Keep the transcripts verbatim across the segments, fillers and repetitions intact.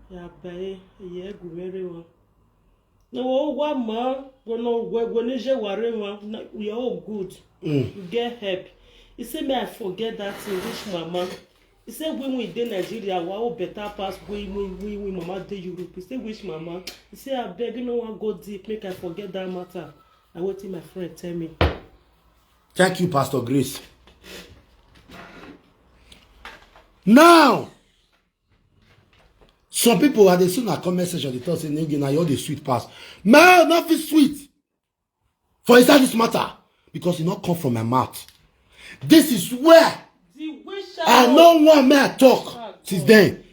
Ya bae, ye gumere wa. No wa ma, go no we go ni je ware wa. You are all good. You get help. He say me I forget that thing, which mama. He say when we dey Nigeria, wa o better pass when we we we mama dey Europe. He say which mama. He say I beg you no one go deep, make I forget that matter. Na wetin my friend tell me. Thank you, Pastor Grace. Now, some people are they soon at comment section they talk say Ningi na you the sweet pass. My not fit sweet for inside this matter because it not come from my mouth. This is where The way I Sharon, no want me I talk since then.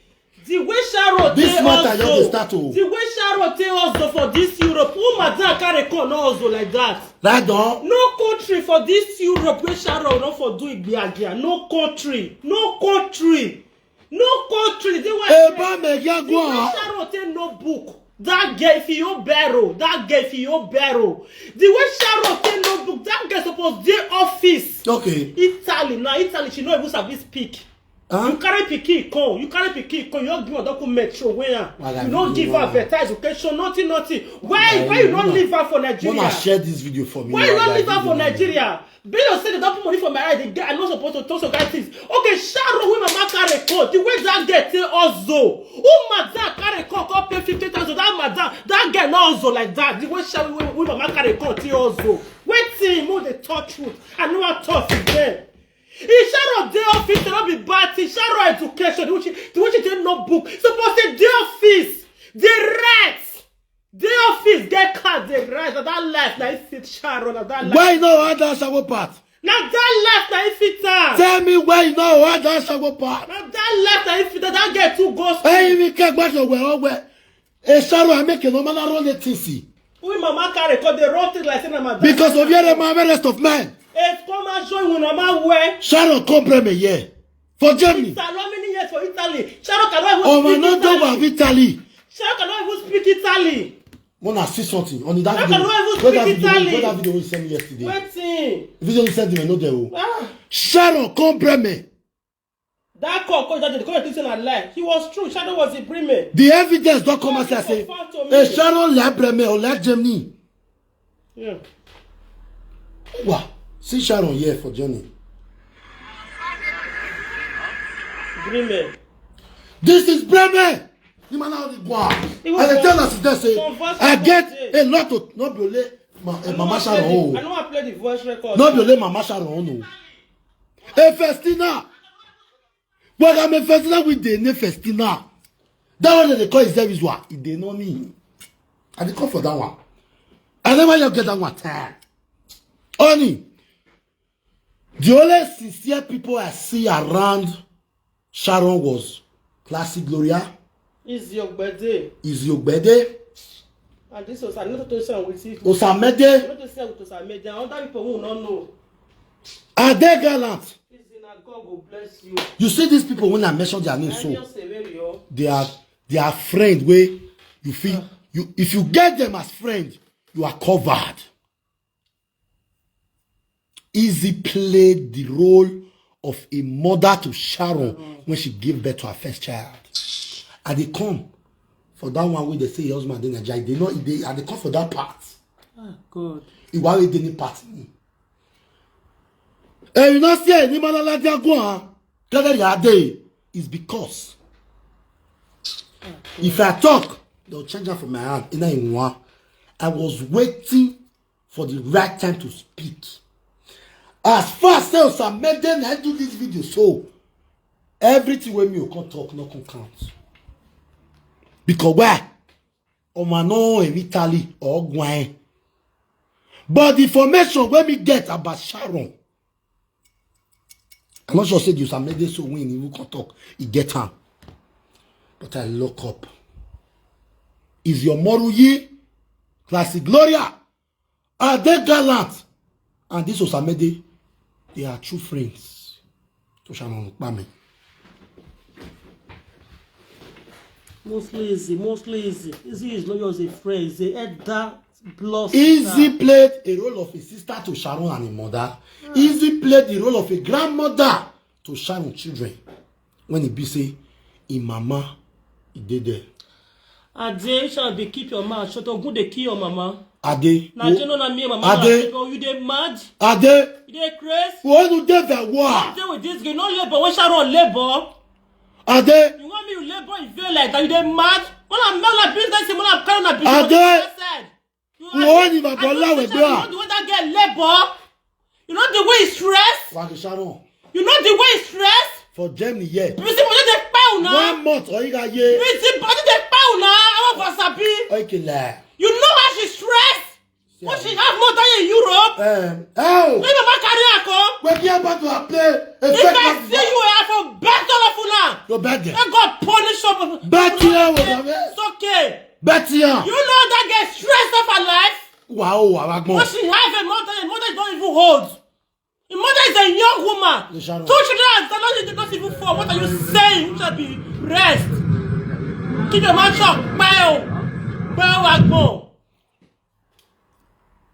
The way Sharon This take matter just dey hustle, start o. The way Sharon take hustle for this Europe, who madam carry come no hustle like that? That don. No country for this Europe where Sharon no for do igbiagia. No country, no country, no country. The way Eba megia The way go. Sharon take no book. That girl if you barrel, that girl if you barrel. The way Sharon take no book, that girl suppose dey office. Okay. Italy now, Italy she no even sabi speak. You Huh? Carry pikin come, you carry pikin come, you no give her document show where am. Why You no you give want- her better education, nothing, nothing. Why Why why you you no want- leave her for Nigeria? Wanna share this video for me. Why you Why no I leave her give for you money? Nigeria? Bail say they don put money for my eye, the girl I no suppose to talk some kind things. Okay, Sharon wey mama carry come, the way that girl take hustle, who madam carry come come pay fifty thousand, that madam, that girl no hustle like that. The way Sharon wey wey mama carry come take hustle. Wetin mo dey talk truth, I no wan talk again. If Sharon dey office, e no be bad thing. Sharon education, the way she the way she take no book, suppose say dey office, dey write. Dey office get car dey write. Na that life na e fit Sharon. Na that life. Why you no want that shower part? Na that life na e fit am. Tell me why you no want that shower part. Na that life na e fit am. That girl too go school. Hey, we can't back your way. Oh, well. Hey, Sharon, I make a normal run the T C. We mama carry come dey run things like say na madam. Because of your man, the rest of men. E come and join una ma well. Sharon come bring me here. For Germany. Italy, how many years for Italy? Sharon cannot even Oh, my speak no Italy. Talk about Italy. Sharon cannot even speak Italy. Wanna see something on that How video. can you even Where that speak video? Italy? Where that video you sent me yesterday? Wetin? Video you sent me, no there. Oh. Ah, Sharon come bring me. That call call that day, the call that thing na lie. He was true. Sharon was in Bremen. The evidence don't come as I say. Confirm to Hey, me. Sharon la bring me or la Germany. Yeah. Wow. See Sharon here for Germany. Bremen. This is Bremen. The man out the bar. He was And I tell from- us that say from verse I one get day. A lot of no be only ma, eh, I Mama no wan play Sharon. the- Oh. I no wan play the voice record. No be only Mama Sharon. Oh, no. Hey, Festina. Well, I'm a Festina with the name Festina. That one they call himself is what? He dey know me. I dey come for that one. I never yet get that one time. Honey, the only sincere people I see around Sharon was Classic Gloria, Is your birthday. Izzy Ogbede, And this was another person with you. Osamede, Not to say with Osamede. Other people who don't know. Ade Gallant. Is in a God will bless you. You see these people when I mention their names, so Daniel Severio. they are they are friend way you feel you if you get them as friend, you are covered. Izzy played the role of a mother to Sharon when she gave birth to her first child. And they come for that one where they say your husband didn't die. They know they and they come for that part. Oh God. Ìwà rẹ̀ dé ní part ni. Ẹ̀yin náà sí ẹ̀yin máa lálá dé àgọ́ hàn. Gẹ́gẹ́ yà á dé is because if I talk, they'll change that from my hand. In a one, I was waiting for the right time to speak. As far as sales are made, then I do this video. So everything when me can talk, no can count. Because why? Oma no in Italy or Gwen. But the information when me get about Sharon, I'm not sure say you some made so when you can talk, you get her. But I look up. Is your Moruyi, Classic Gloria, Ade Gallant, and this Osamede, they are true friends. To Sharon Pame. Mostly easy, mostly easy. Easy is not just a friend, it's a elder blood. Izzy played a role of a sister to Sharon and a mother. Izzy played the role of a grandmother to Sharon children. When he be say, in mama, he did there. Ade, you shall be keep your mouth shut. Ogun dey kill your mama. Ade. Na you know na me and mama na Ade. People, you dey mad? Ade. You dey craze? Wonu dey the war. Dey with this girl, no labor. When Sharon labor, Ade. You want me you labor in vain like that? You dey mad? When I'm not like business, when I'm carrying a business. Ade. Said. Wọ́n ní bàbá Ọláwẹ̀ gbé à. You know the way that girl labor. You know the way he stress. Wàá fi Sharon. You know the way he stress. For Germany here. You see, body dey pay una. One month ọ̀yíra yé. You see, body dey pay una. I want for sabi. Ọ̀yíkìlẹ̀. You know how she stress. What she have more than in Europe? Um, oh. Leave mama carry her come. We're here about to play a If fake I match. See you, I for bet all of una. Go bet them. Let God punish you. Bet you, oh, It's okay. Bet you. You know that girl stressed of her life. Wow, wow, wow, But she have a mother. The mother don't even hold. The mother is a young woman. Yes, I know. Two children and not, not even four. What are you saying? You should be rest. Keep your mouth shut. Bye. Bye.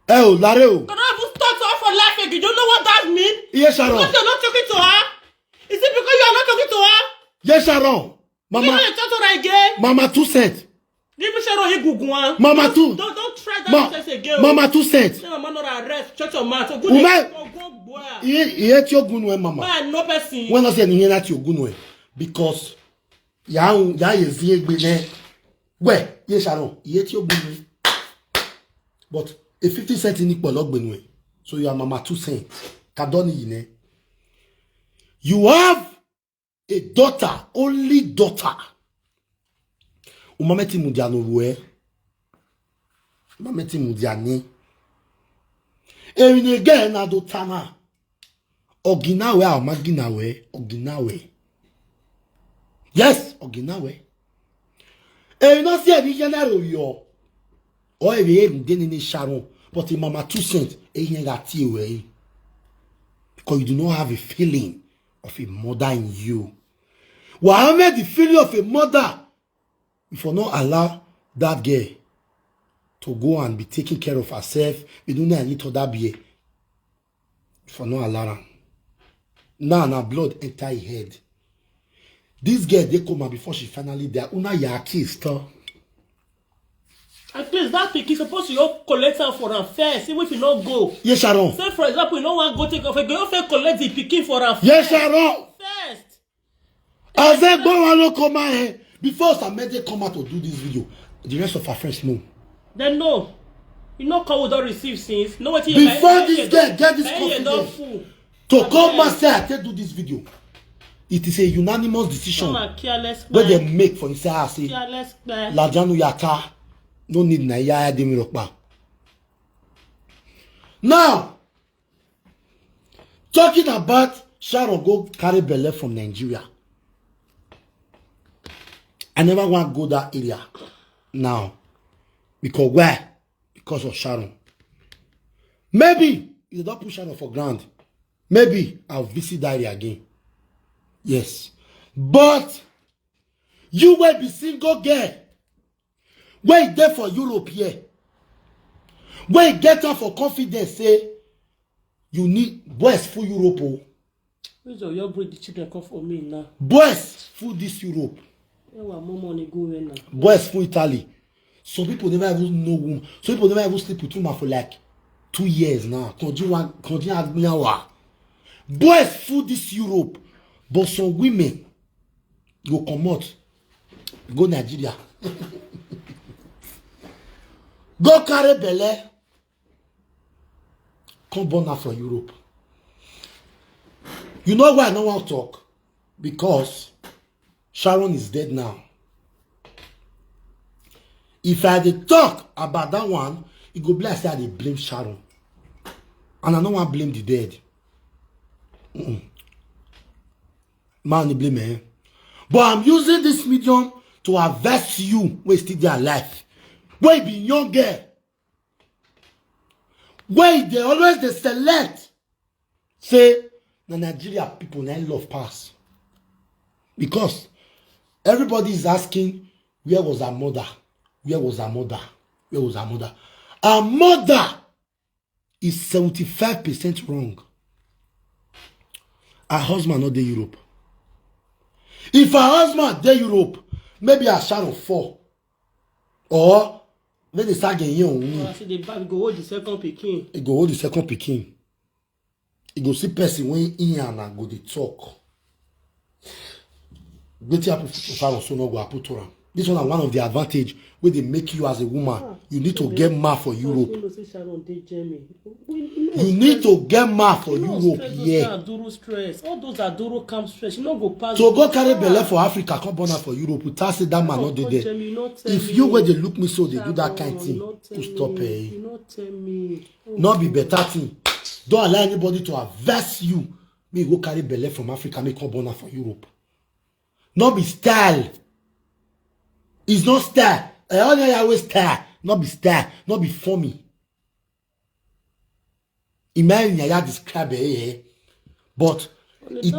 Ẹ ò láre o. Cannot even talk to her for life again. You know what that means? Iye Sharon. Because you're not talking to her. Is it because you are not talking to her? Iye Sharon. You Mama. Don't talk to her again. Mama two cent. Give me Sharon Iguguan. Mama two. Don't don't try that Ma- process again. Mama two cent. Say mama not arrest. Shut your mouth. Go Ume- go go boy. Iye iye tí ó gunu ẹ mama. Man, no person. Wọ́n lọ sí ẹni yẹn láti ògùn ẹ because yàá yàá yẹ sí egbe náà. Wẹ̀ iye Sharon iye tí ó gunu ẹ. But a fifty cent ní pọ̀ lọ́gbẹ̀nu ẹ̀. So you are mama two cent. Kadọ́ nìyí náà. You have a daughter, only daughter. Umameti mudiano rue. Umameti mudiani. Erinege na do tana. Oginawe a maginawe. Oginawe. Yes, oginawe. Erinasi eni general yo. O ebe e nde ni Sharon. But a mama two cent. E yen ga ti we. Because you do not have a feeling of a mother in you. Wàá made the feeling of a mother. If you not allow that girl to go and be taking care of herself, you don't need to that be. If you not allow her. Now na blood enter her head. This girl dey come out before she finally die. Una ya kiss her. And please, that pikin suppose you all collect am for am first, even if you no go. Yes, Sharon. Say for example, you no wan go take off, you go first collect the pikin for am Yes, first. Sharon. First. As I go one look come out here, before Samede come out to do this video, the rest of her friends know. Then no. You know call we don receive since. No wetin you Before buy, this you girl don- get this buy, you don confidence full. To come Abeg. Master, I take do this video. It is a unanimous decision Come and careless where they man. Make for inside her say Careless man. Lajanu Yata no need na iya ya demi rokpa. Now, talking about Sharon go carry belle from Nigeria. I never want go that area now. Because where? Because of Sharon. Maybe if they don't put Sharon for ground, maybe I'll visit that area again. Yes. But you will be single girl. Where you there for Europe here? Where you get her for confidence? Say you need boys for Europe. Oh. Which of your breed the children come for me now? Boys for this Europe. Ewa, more money go where now? Boys for Italy. Some people never even know woman. Some people never even sleep with woman for like two years now. Can you one? Can you have me hour? Boys for this Europe, but some women go comot, go Nigeria, go carry belle, come born her for Europe. You know why I no wan talk? Because Sharon is dead now. If I dey talk about that one, e go be like say I dey blame Sharon. And I no wan blame the dead. Mm-mm. Man, I blame eh. But I'm using this medium to address you wey still dey alive. Wey be young girl. Wey dey always dey select. Say, na Nigeria people na love pass. Because everybody is asking, where was her mother? Where was her mother? Where was her mother? Her mother is seventy-five percent wrong. Her husband not dey Europe. If her husband dey Europe, maybe her Sharon fall. Or when they start getting young, I see the baby go hold the second pikin. He go hold the second pikin. He go see person when he and I go dey talk. Wetin happen for Sharon so no go happen to am. This one na one of the advantage wey dey make you as a woman. You need to get man for Europe. You know say Sharon dey Germany. You need to get man for Europe. Yeah. Aduro stress. All those Aduro camp stress. You no go pass. So go carry belle for Africa, come born am for Europe. Without say that man no dey there. If you wey dey look me so dey do that kind thing, to stop eh. You no tell me. No be better thing. Don't allow anybody to averse you. Me go carry belle from Africa, me come born am for Europe. No be style. It's not style. Eh, all that way style. No be style. No be funny. Imagine I describe it, eh? But it is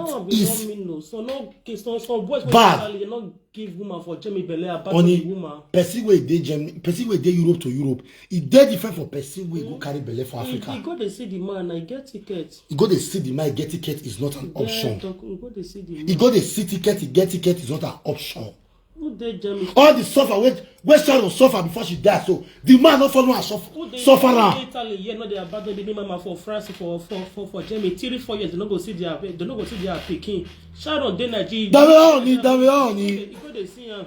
so no case some some boys wey tell you no give woman for Germany belle about the woman. Person wey dey Germany, person wey dey Europe to Europe, e dey different from person wey go carry belle for Africa. You go dey see the man, I get ticket. You go dey see the man, get ticket is not an option. You go dey see the man. You go dey see ticket, you get ticket is not an option. Who dey Germany? All the suffer wey wey Sharon suffer before she die, so the man no follow her suffer suffer am. Italy here no dey abandon baby mama for France for for for for Germany three four years they no go see their they no go see their pikin. Sharon dey Nigeria. Dawe oni, dawe oni. You go dey see am.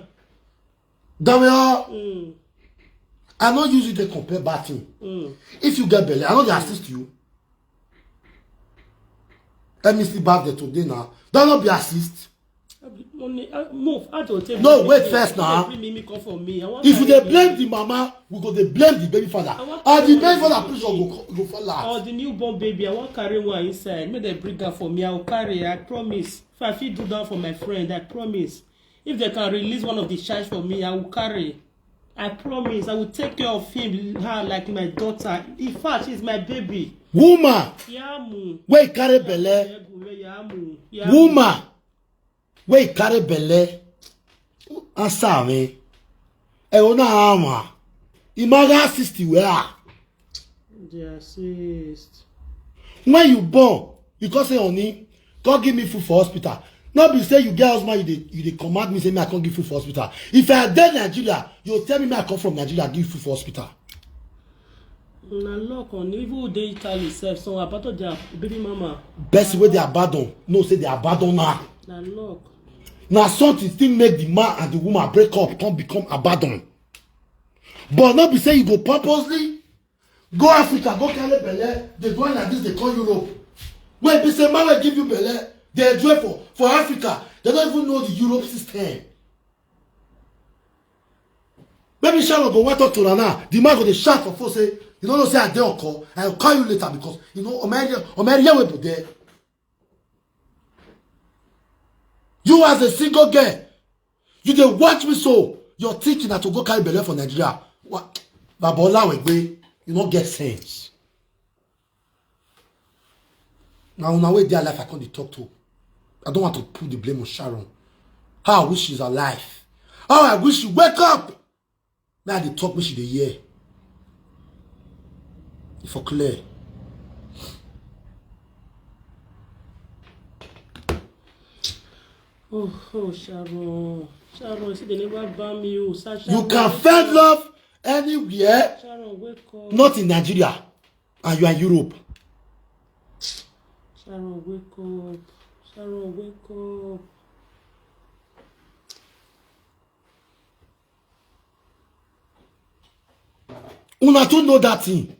Dawe o. I no use you dey compare bad thing. If you get belle, I no dey assist you. Let me sleep back there today now. That no be assist. Money, uh, move. I don't take No, wait first now. Bring me, me come for me. I want If you dey blame the mama, we go dey blame the baby father. And the baby father prison go co- go fall out. Or the newborn baby, I wan carry one inside. Make dem bring am for me. I will carry. I promise. If I fit do that for my friend, I promise. If they can release one of the child for me, I will carry. I promise. I will take care of him, her like my daughter. In fact, she's my baby. Woman Yamu. wey carry belle, Yamu. Yamu. Woman wey carry belle, answer me. Ẹ o na ama. Imaga assist where? They assist. When you born, you come say honey, come give me food for hospital. No be say you get husband, you dey you dey command me say me I come give food for hospital. If I dey Nigeria, you tell me me I come from Nigeria give food for hospital. Na luck on even who dey Italy sef so about their baby mama. Person wey dey abandon, know say dey abandon her. Na luck. Na something still make the man and the woman break up, come become abandon. But no be say you go purposely go Africa, go carry belle, dey go like this, dey come Europe. Wey be say man wey give you belle, dey enjoy for for Africa. They don't even know the Europe system. Maybe Sharon go wan talk to her now. The man go dey shout for phone say, you no know say I dey oko. I will call you later because you know Omeria Omeria wey be there. You as a single girl, you dey watch me so. Your thinking na to go carry belle for Nigeria. Wa- Baba Olawegbe, you no get sense. Na una wey dey alive I come dey talk to. I don't want to put the blame on Sharon. How I wish she's alive. How I wish she wake up. Now I dey talk make she dey hear. E for clear. Oh, oh, Sharon. Sharon, see, they never ban me. Oh, Sasha, You can find love anywhere, Sharon, wake up. Not in Nigeria, and you are in Europe. Sharon, wake up. Sharon, wake up. Una too know that thing.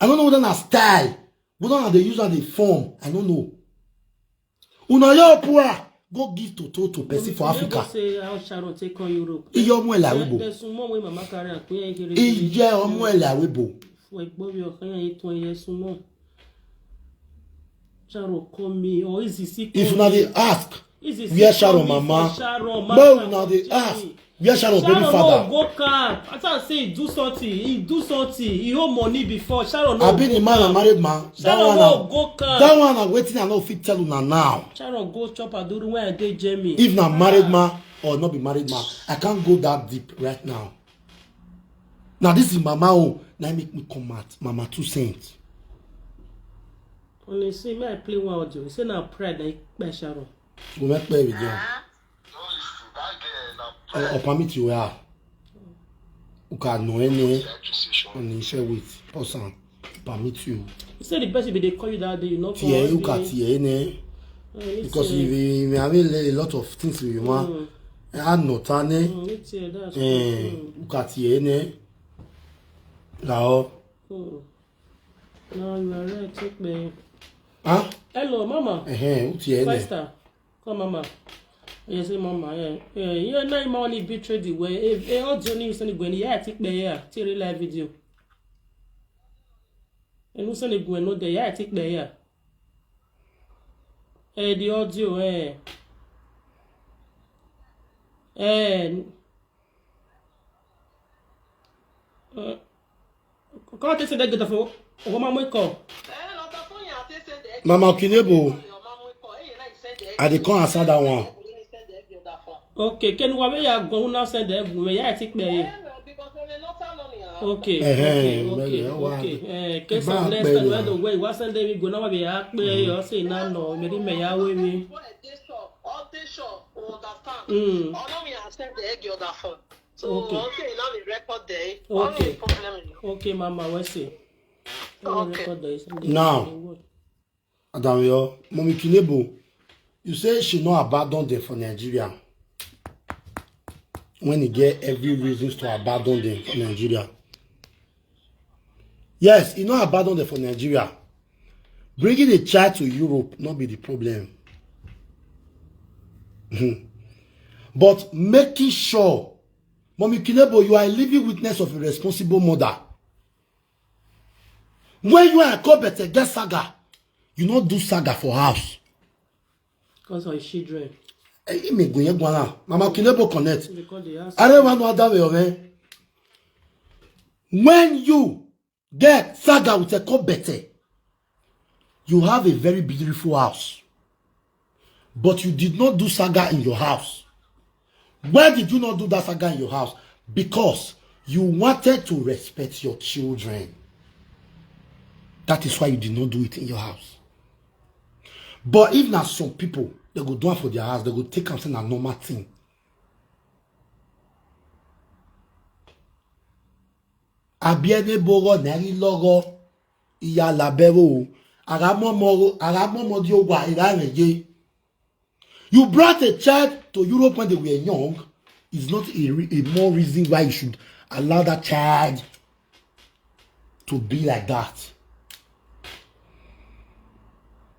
I don't know whether na style. Whether na dey use am dey form. I don't know. Una your poor. Go give toto to person for Africa. Say how Sharon take on Europe. Iye ọmọ ẹ̀ làwé bò. There's some more way mama carry and queen here. Iye ọmọ ẹ̀ làwé bò. For Egbobi or Kenya, it one year some more. Sharon call me or is he sick? If una dey ask Is he where sick Sharon call me mama, for Sharon, where mama una for dey Jimmy? Ask where Sharon baby Sharon father. No go camp. After I say he do something, he do something. He owe money before. Sharon no Abi go the man na camp. Married man. That Sharon one no na go camp. That one na wetin I no fit tell una now. Sharon go chop aduru when I dey Germany. If na married man or not be married man, I can't go that deep right now. Now this is mama own. Now make me come out. Mama two cents. When you see me, I play one audio. You say na pride na by Sharon. Go make play with them. Or, or permit you, yeah. You can know any and you share with person. Permit you. You said the person be dey call you that day, you not Tiye, you can tiye ne. Because if you, you have a lot of things you want, I know tane. It's here, that's Eh, you can tiye ne. Lao. No, you are right. Take me. Huh? Hello, mama. Eh, you tiye ne. Sister, come, mama. Yes, say mama. Yeah, yeah. You know, you only betray the way. Eh, eh, audio ni send go in. Yeah, take me here. Take real live video. And who send go in? No, there. Yeah, take me here. Eh, the audio. Eh. Eh. Eh. Come take send that data for. Oh, mama, call. Mama Kinebo, I dey come answer that one. Okay, can we ya go now send them? We ya take me. Okay, Eh, okay, well, okay, yeah, why? Okay. Eh, case Ba of next pe time ya. When the way, what send them we go now? We ya pay you say now no. Maybe me ya we we. All this shop, all this shop, we understand. Mm. All of me, I send the egg the other phone. So Okay. Okay, now we record there. Okay. No problem. Okay, mama, we see. Okay. Record there. Something Now. They work. Adamio, Mommy Kinebo, you say she no abandon them for Nigeria when he get every reasons to abandon them for Nigeria. Yes, he no abandon them for Nigeria. Bringing a child to Europe not be the problem. But making sure, Mommy Kinebo, you are a living witness of a responsible mother. When you are a Kobete, get saga. You not do saga for house. Because of children. Eh, ime go ye gwana. Mama Kinebo connect. Because they ask. I don't want no other way, man. When you get saga with a Kobete, you have a very beautiful house. But you did not do saga in your house. Why did you not do that saga in your house? Because you wanted to respect your children. That is why you did not do it in your house. But if na some people, they go do am for their house, they go take am say na normal thing. Abi ene bogo na ri logo, iya labero, ara momo, ara momo di o wa ira re ye. You brought a child to Europe when they were young. It's not a, re- a more reason why you should allow that child to be like that.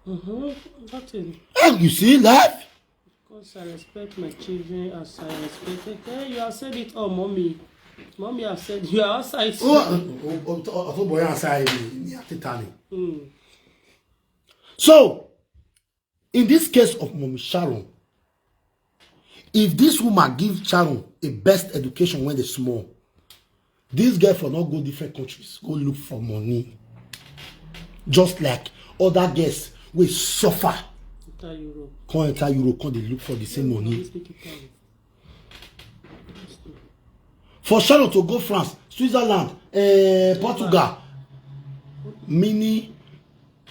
Mm-hmm. Nothing. And you see life. Because I respect my children as I respect them. Hey, you have said it all, mommy. Mommy have said you are outside. Oh, oh, oh, oh, oh, boy, I'm sorry, me, me, I take time. Mm. So, in this case of Mommy Sharon, if this woman give Sharon a best education when they small, this girl for not go different countries, go look for money. Just like other girls will suffer, Enter Europe. come enter Europe, come they look for the same money. Always speak Italian. For Sharon to go France, Switzerland, eh, Portugal, mini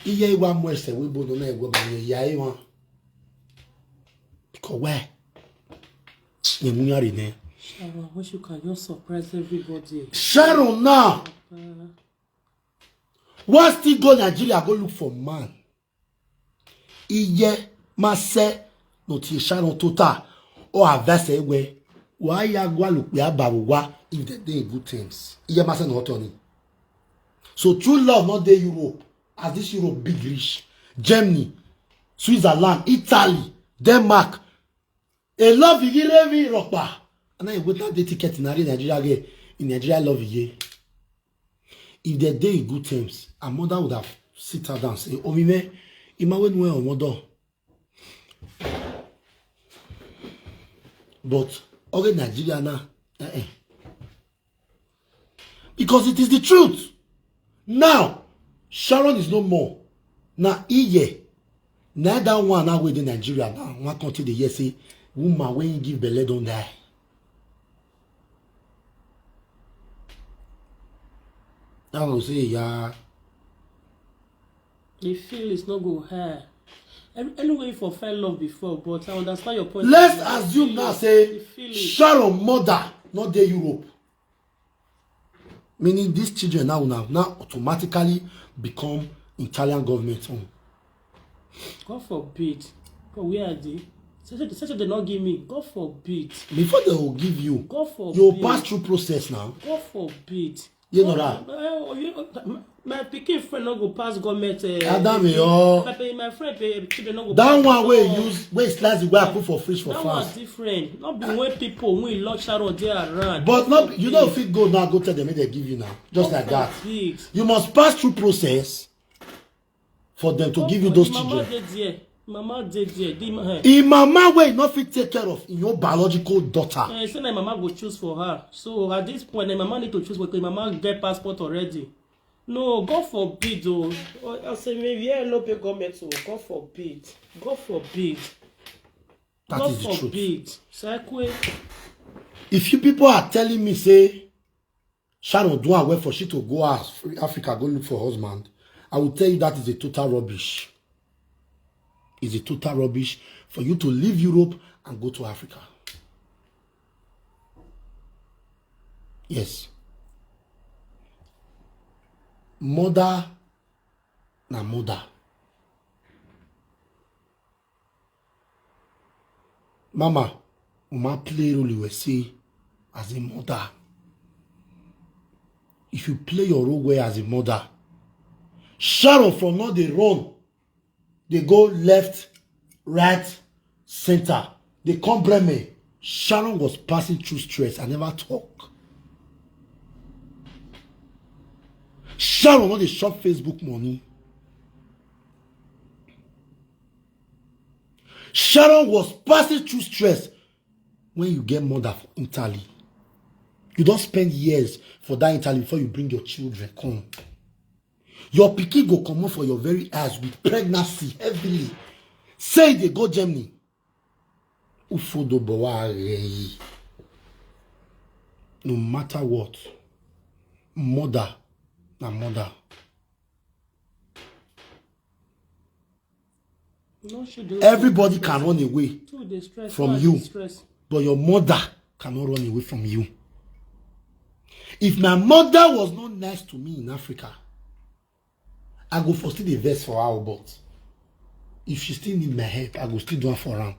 iye iwa mwese we bodo na egwe ba ye ya iwa. Because where? Ye munyari ne. Sharon, I wish you can just surprise everybody. Sharon now. Uh, Why still go Nigeria go look for man? Iye mase no ti Sharon tota or avese we. Why ya gwa look we abawo wa if they dey in good terms? Iye mase no toni. So true love not dey Europe. As this Europe big rich, Germany, Switzerland, Italy, Denmark. A love you give every rockpa. And I wait that day ticket in Nigeria again. In Nigeria, love you. If they dey in good terms, her mother would have sit her down say, "Oh, me, me, ima we nwe omodo." But okay, Nigeria now, eh, eh. Because it is the truth. Now, Sharon is no more. Now, iye, now that one now with the Nigeria now, one country they hear say, woman when you give belle don't die. That one say, yeah. The feel is not go high. Any- Anyway, for fell love before, but I understand your point. Let's of view. Assume now You say feel it. Sharon mother not dey Europe. Meaning these children now now now automatically become Italian government own. God forbid. But where are they? Such they not give me. God forbid. Before they will give you, God forbid. You will pass through process now. God forbid. You know that. Uh, you, my pikin friend no go pass government. Uh, Adam, yo. My, my friend uh, children no go. That pass. One wey So, use wey slice the way I put for fridge for That one fast. Different. Not be when people we love Sharon dey around. But not you know fit go now go tell them make they give you now just like that. Big. You must pass through process for them to give you those Mama children. Dey there. Mama dey there. The ma- eh. In mama wey you no fit take care of in your biological daughter. Eh, say na mama go choose for her. So at this point, the mama need to choose because mama get passport already. No, God forbid o. Oh, I say maybe yeah, no pay government o. God forbid. God forbid. That God is the truth. Forbid. Sekwe. If you people are telling me say Sharon do am well for she to go as Africa go look for husband, I will tell you that is a total rubbish. It's a total rubbish for you to leave Europe and go to Africa. Yes. Mother na mother. Mama, Uma play role you were say as a mother. If you play your role well as a mother, Sharon from now they run, they go left, right, center. They come blame me. Sharon was passing through stress. I never talk. Sharon not dey shop Facebook money. Sharon was passing through stress when you get mother for Italy. You don't spend years for that Italy before you bring your children come. Your pikin go comot for your very eyes with pregnancy heavily. Say they go Germany. Ufodo Bowari. No matter what, mother na mother. No, she do. Everybody can run away Too dey stress, from man, you, dey stress. But your mother cannot run away from you. If my mother was not nice to me in Africa, I go for still the verse for her, but if she still need my help, I go still do am for am.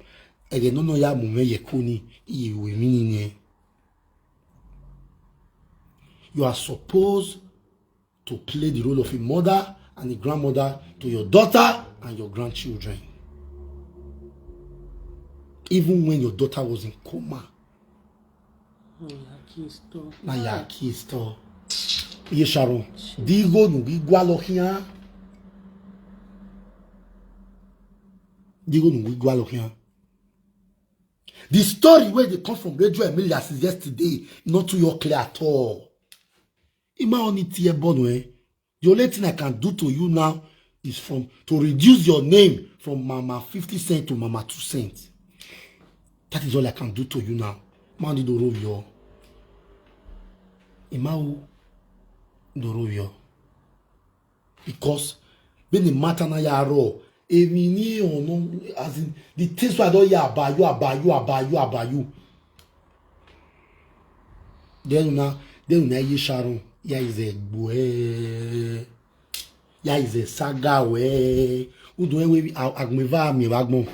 Ege no no ya mume ye kuni iye we mini ne. You are supposed to play the role of a mother and a grandmother to your daughter and your grandchildren. Even when your daughter was in coma, Oh, yeah, kiss too. na ya kiss to. Iye Sharon, digo nu gigwa lo hian. Digo nu gigwa lo hian. The story where they come from Radio Emilia since yesterday, not too your clear at all. Ima only tear bone, eh? The only thing I can do to you now is from to reduce your name from Mama fifty cent to Mama two cent. That is all I can do to you now. Man, the Doro yo. Ima u Doro yo. Because when the matter na ya raw, emi ni ono, as in the things I don't hear about you, about you, about you, about you. Then una, then una ye Sharon, ya is a boy, ya is a saga way. Udo ewe agmeva mi vagbon.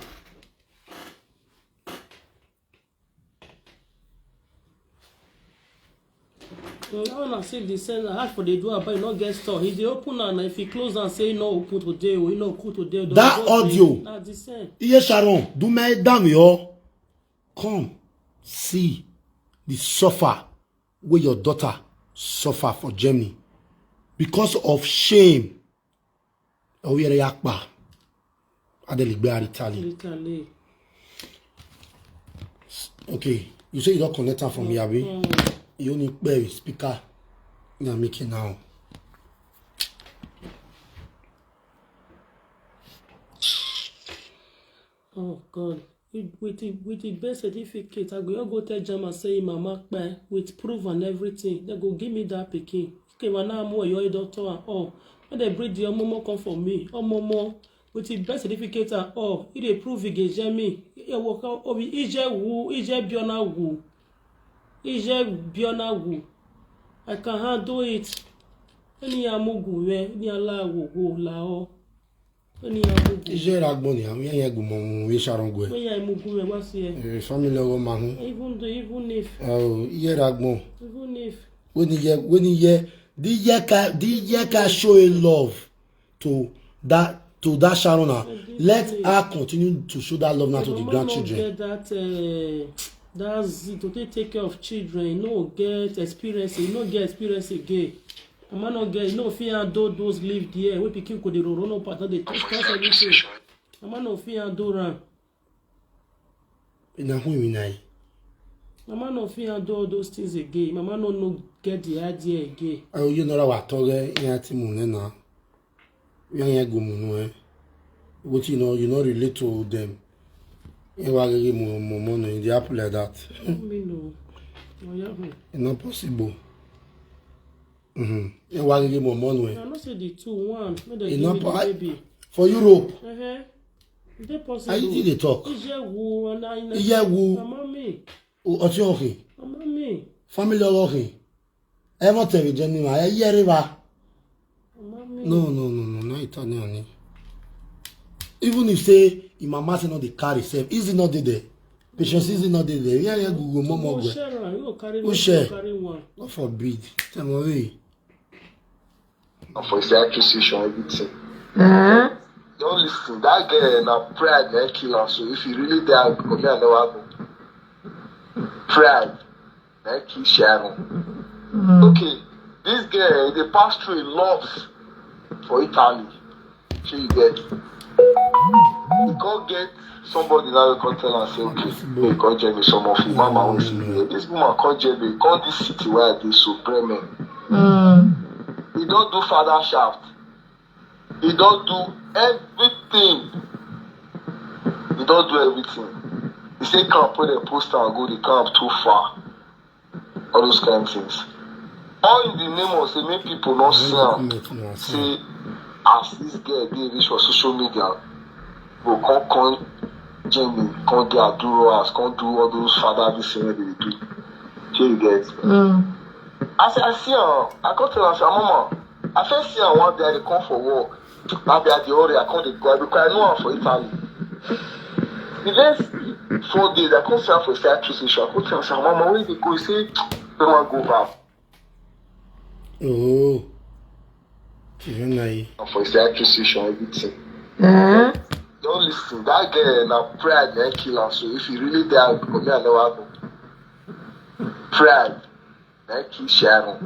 Mm, that one I say the same. Hard for the door, but you not get store. He dey open and if he close and say no open today, or you no open today. Don't That go audio. Pay. Na the same. Iye Sharon, do me damn yo. Come see the suffer where your daughter suffer for Germany because of shame. Oyere yakpa. Adeligbe Aritali. Literally. Okay, you say you don't connect her from here, abi? Mm. You only play speaker. You are making now. Oh God. With, with the, with the birth certificate, I go go tell Jama say mama kpai with proof and everything. They go give me that pikin. Okay, when I'm more your doctor and all. When they bring the omomo come for me, omomo, with his birth certificate and all. He dey prove he get Jemi. He dey work out. Obi, he just who, he just Biona who. He just Biona who. I can handle it. Any amugu we, any alawo go lao. Any amugu. Ije ragbon ni, ami yen gumo mu we sharon gwe. Any amugu we, what's here? Eh, family ogo mahun. Even though, even if, Oh, ije ragbon. Even if. When you hear, when you hear, the year can, the year can show a love to that, to that Sharona. Let her continue to show that love now to the grandchildren. Get that, uh, that zeal to take, take care of children. You no get experience. You no get experience again. Mama no get. You no fit handle those live there. Wey pikin go dey run up and down, dey touch, touch everything. Mama no fit handle am. Na who you na? Mama no fit handle all those things again. Mama no, no get the idea again. Oh, you know what I told her? Yeah, Timon, na. Yeah, yeah, go mono, eh. What you know, you no relate to them. You want to give more, more money. They happen like that. No, me no. No, yeah, me. It's not possible. Mm-hmm. You want to give more money. I no say the two, one. Make dem It's give not me the po- baby. For Europe. Uh-huh. Is it possible? Are you dey talk? Ijewu, and I Ijewu. Mama me. O, ọtí ọkì. Mama me. Family ọkì. Ẹ mọ̀ tẹ̀lé jẹ́ mi, màá yẹ rí wa. Mama me. No, no, no, no, no, ìtọ́ ni òní. Even if say, your mama say no dey carry sef, is it not dey there? Patience is it not dey there? Yeah, yeah, Google, mama, Mo go. Share am, you go carry Who me, share? You go carry one. God forbid. Tell me, wait. And for his acquisition, everything. Don't listen. That girl na pride na kill am. So if you really dey out, come here, never go. Pride na kill Sharon. Okay, this girl dey pass through a lot for Italy. So you get. You can't get somebody now you can tell and say, okay, you can't get me some of you. Mama won't see me. This woman can't get me. Call this city where I dey so Bremen. He don't do father shaft. He don't do everything. He don't do everything. He say come put a poster and go the camp too far. All those kind of things. All in the name of say make people not see am. Say as this girl dey reach for social media, go come come Jemi, come dey Aduro house, come do all those father this thing wey dey do. Shey you get? Mm. As I see am, I come tell am say, "Mama, I first see am one day I dey come for work. That day I dey hurry, I come dey go, because I know am for Italy." The next four days, I come see am for side two station. I come tell am say, "Mama, where you dey go?" He say, "I wan go back." Oh. Even I. And for side two station, everything. Don't listen. That girl na pride na kill am. So if you really dey out, come here, never go. Pride na kill Sharon.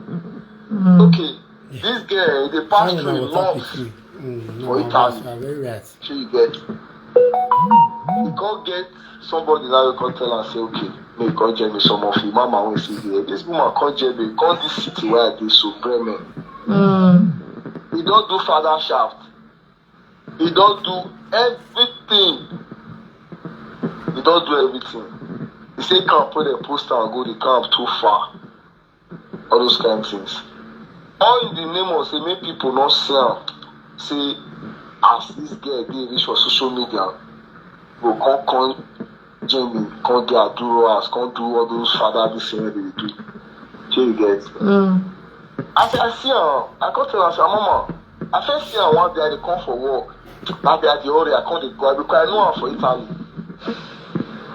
Okay, this girl dey pass through a lot for Italy. Shey you get? You come get somebody now you come tell am say, okay, make you come get me some of you. Mama wey see here. This woman come get me, come this city where I dey so Bremen. He don't do father shaft. He don't do everything. He don't do everything. He say camp put the poster and go the camp too far. All those kind of things. All in the name of say make people not see am. Say as this girl dey reach for social media, go come come Jemi, come dey Aduro house, come do all those father this thing wey dey do. Shey you get? Mm. As I see am, I come tell am say, "Mama, I first see am one day I dey come for work. That day I dey hurry, I come dey go, because I know am for Italy."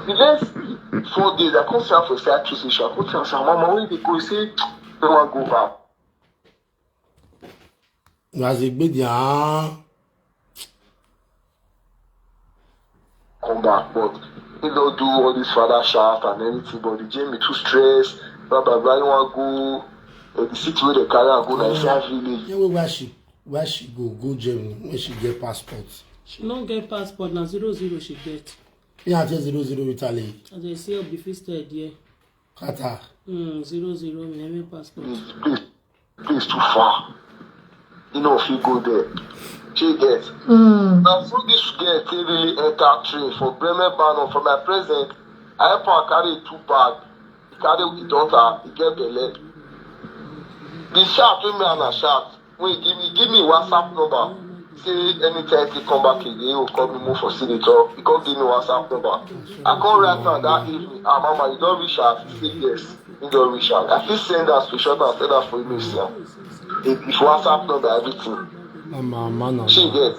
The next four days, I come see am for side two station. I come tell am say, "Mama, where you dey go?" He say, "I wan go back." As e gbedi, ah. Come back, but he don't do all this father shaft and everything, but the Jemi too stress, blah, blah, blah, you wan go, eh, the city where they carry am go, na inside village. Yeah, where, where she, where she go, go Germany, when she get passport? She no get passport, na zero zero she get. Yeah, I tell zero zero Italy. As I say, be fisted, yeah. Qatar. Mm, zero zero, me, me passport. This place, place too far. You know, if you go there, she get. Mm. Now, so this girl take really enter train for Bremen Bahnhof for my present. I help her carry two bag. He carry with daughter, he get belle. The shout wey me and her shout, wey give me, give me WhatsApp number. Say anytime he come back again, he will call me more for senator. He come give me WhatsApp number. I come write am that evening. Ah, mama, you don reach am? He say yes. He don reach am. I fit send am screenshot and send am for email, see am. If WhatsApp number, everything. I'm a man. She get.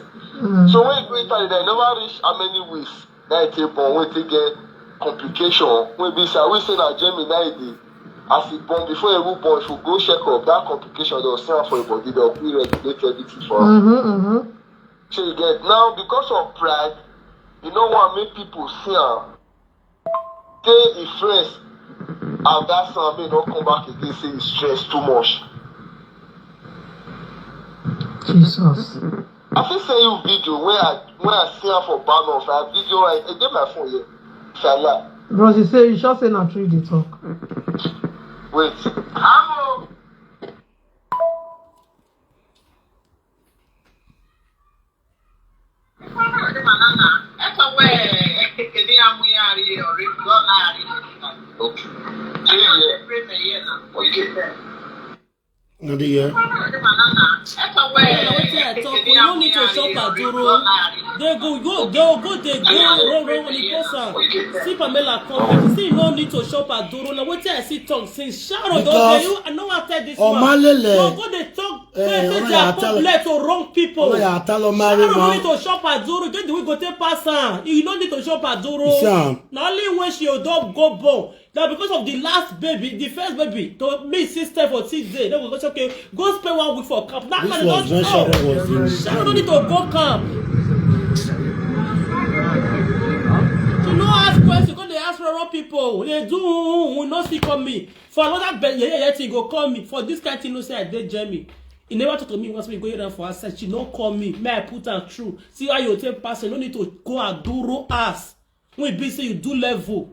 So when you go Italy, dem never reach how many weeks. Now it take born, when it take get complication. When be say, we say na Germany now e dey. As e born, before e even born, if you go check up, that complication, they'll see am for your body, they'll quick regulate everything for am. Mm-hmm, mm-hmm. So you get, now because of pride, you know what make people see am. Say e friends and that son may not come back again, say e stress too much. Jesus. I fit send you video where I where I see am for Barnum. I video I, I get my phone here. Salah. Bros, you say you sure say na true you dey talk. Wait. Amo. Okay. Okay. Not the year. Wetin I talk, we no need to shop at Duro. They go, go, go, go, they go, run, run, on the person. See Pamela come, but you see, no need to shop at Duro. Now, wetin I see talk since Sharon don Because tell you, I know I tell this Omalele, one. So go dey talk, eh, say, say Ola they are ya tell- popular to wrong people. Ola ya tell Omari Sharon no ma. need to shop at Duro. Get the way go take pass am. You no need to shop at Duro. You see am? Na only when she don go born. Na because of the last baby, the first baby, to me sister for six days. Then we go say, okay, go spend one week for camp. That This man was when don Sharon was in. Sharon no need to go camp. To no ask question, go dey ask wrong people. They do, we no see come me. For another be- yeah, yeah, yeah, thing go call me. For this kind thing, no say I dey Germany. He never talk to me once we go here for outside. She no call me. May I put am through. See how you take pass. You no need to go and do raw ass. When e be say you do level,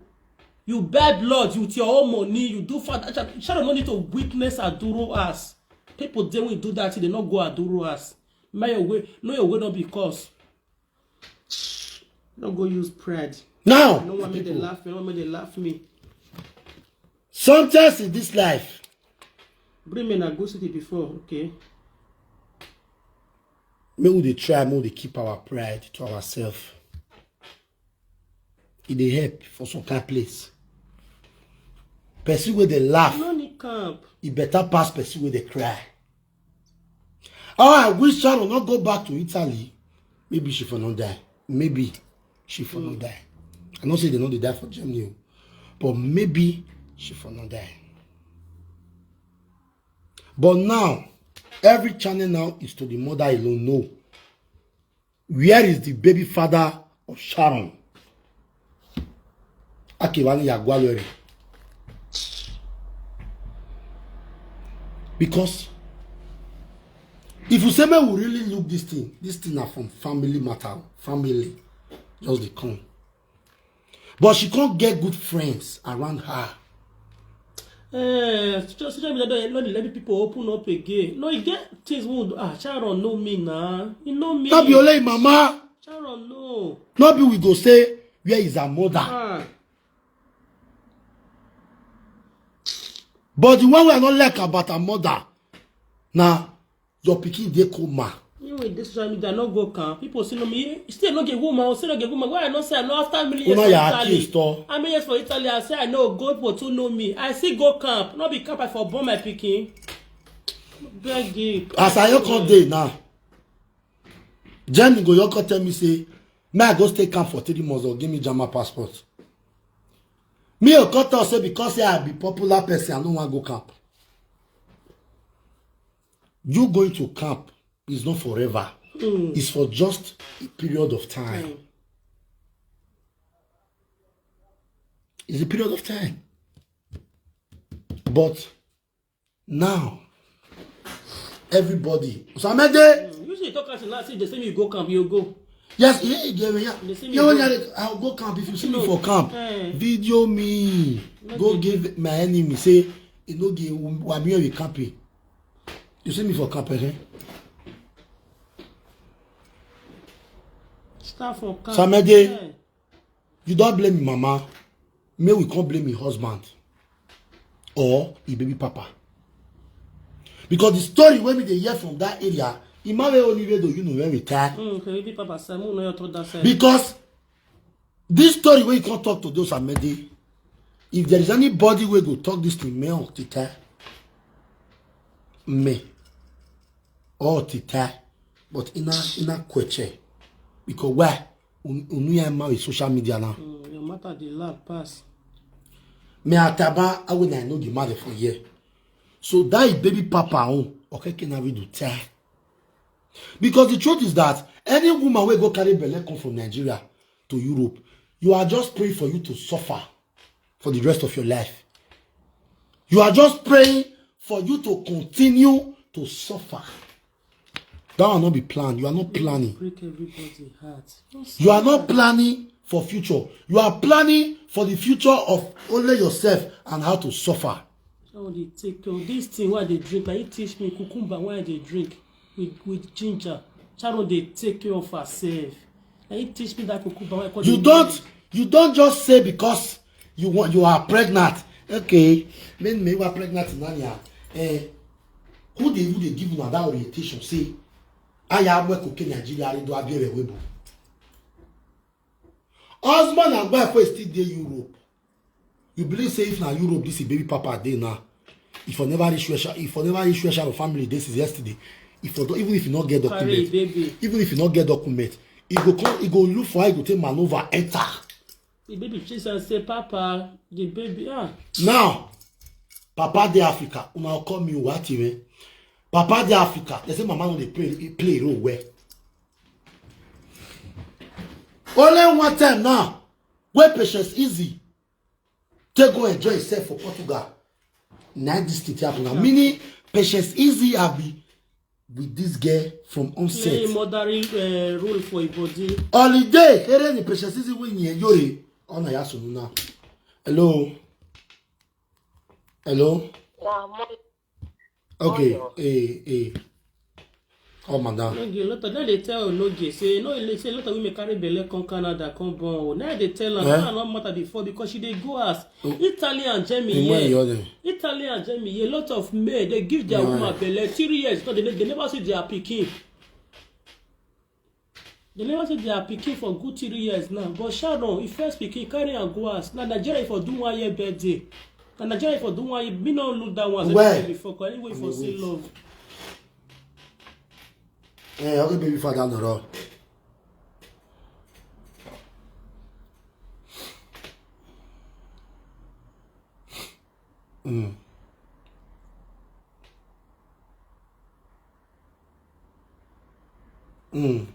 you buy blood with your own money, you do father. Sharon no need to witness Aduro ass. People dey when do that, they no go Aduro ass. May your way, no your way no be cause. No go use pride. Now, No one make they people, laugh me, no one make they laugh me. sometimes in this life, Bring me na go city before, okay? make we dey try, make we dey keep our pride to ourselves. E dey help for some kind place. Person wey dey laugh, No need camp. e better pass person wey dey cry. Oh, I wish Sharon not go back to Italy. Maybe she for not die. Maybe she for not die. I know say they know they die for Germany, o, but maybe she for not die. But now, every channel now is to the mother alone. No. Where is the baby father of Sharon? Akewani Yagwalere. Because if you say, man, we really look this thing, this thing are from family matter, family. Just they come. But she can't get good friends around her. Eh, social social media don no dey let people open up again. No, e get things wey we do. Ah, Sharon know me na. You know me. Not be only mama. Sharon know. Not be we go say, where is her mother? Ah, But the one we are not like about her mother, now your pikin dey coma. me with this social media no go can. People still know me. Still no get woman. Still no get woman. Why I no say I no after million Una for ya Italy. Accuse to. How many years for Italy? I say I no go, people too know me. I still go camp. No be camp I for born my pikin. Beg you. As I come dey now, Jenny go yoko tell me say, may I go stay camp for three months or give me German passport. Me o come talk say because say I be popular person, I no wan go camp. You going to camp is not forever. It's for just a period of time. Time. It's a period of time. But now, everybody, Osamede, You should talk as now. See, they say me you go camp, you go. Yes, yeah, yeah, yeah. They see me Yeah, go- when I, I'll go camp. If you see me No. For camp, Eh. Video me. Not Go the- give my enemy. Say, you know, give Wabio a camp. You see me for camp, eh? Start for camp. Samede. Eh. You don't blame me, mama. May we can't blame your husband or your baby papa. Because the story when we dey hear from that area, Imawe Olivedo, you know where we tie. Mm, okay, baby papa, Samu, no, you talk that side. Because this story where you can't talk to those Amede, if there is anybody where go talk this thing, me or Tita, me or Tita, but in a in a question, because why? Unu ya ma with social media now. Mm, your matter dey loud pass. Me Ataba, I will I know the mother for here. So that is baby papa on. Okay, can I do tie? Because the truth is that any woman will go carry belle come from Nigeria to Europe, you are just praying for you to suffer for the rest of your life. You are just praying for you to continue to suffer. That will not be planned. You are not planning. Break everybody heart. You are not planning for future. You are planning for the future of only yourself and how to suffer. How they take care of this thing? Why they drink? Like, he teach me cucumber. Why they drink with with ginger? Sharon, they take care of herself. Like, he teach me that cucumber. Why You don't you don't just say because you want you are pregnant. Okay, men me were pregnant in Anya. Eh, who they who they give you that orientation? Say, I am a cook in Nigeria. I do a beer. Husband and wife wey still dey Europe. You believe say if na Europe this is baby papa dey now, if I never reach where sha- if I never reach where sha family this is yesterday, if I don't, even if you not get Carry document, baby. Even if you not get document, e go come e go look for how e go take maneuver enter. The baby chase and say, "Papa, the baby, ah." Now, papa dey Africa, una call me what even? Papa dey Africa, they say mama no dey play play role well. Only one time now, where Patience Easy take go enjoy himself for Portugal. Now this thing happen now. Meaning Patience Easy have been with this girl from Play onset. Mothering uh, role for a body. Holiday, here ni Patience Easy win here, yore. Ona ya sunu now. Hello. Hello. Nah, mo- Okay. Hey, hey. Oh, madam. Onoge, a lot of them they tell Onoge say no, they say a lot of women carry belle come Canada, come born. Oh, now they tell her Eh? That not matter before because she dey go as Italy and Germany. In where Yeah. you are there? Italy and Germany, yeah, a lot of men they give their Yeah. Woman belle three years because they, they never see their pikin. They never see their pikin for good three years now. But Sharon, if first pikin carry and go as now Nigeria for do one year birthday. Na Nigeria for do one year. Me no look that one. Where? As I said before, 'cause anyway for Wait. See love. Eh, okay, baby father no raw. Mm. Mm.